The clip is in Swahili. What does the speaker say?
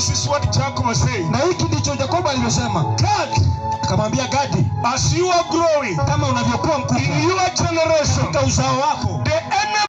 This is what Jacob said. Na hiki ndicho Yakobo alivyosema. Gad, Akamwambia Gadi, as you are growing kama unavyokuwa mkubwa in your generation, katika uzao wako,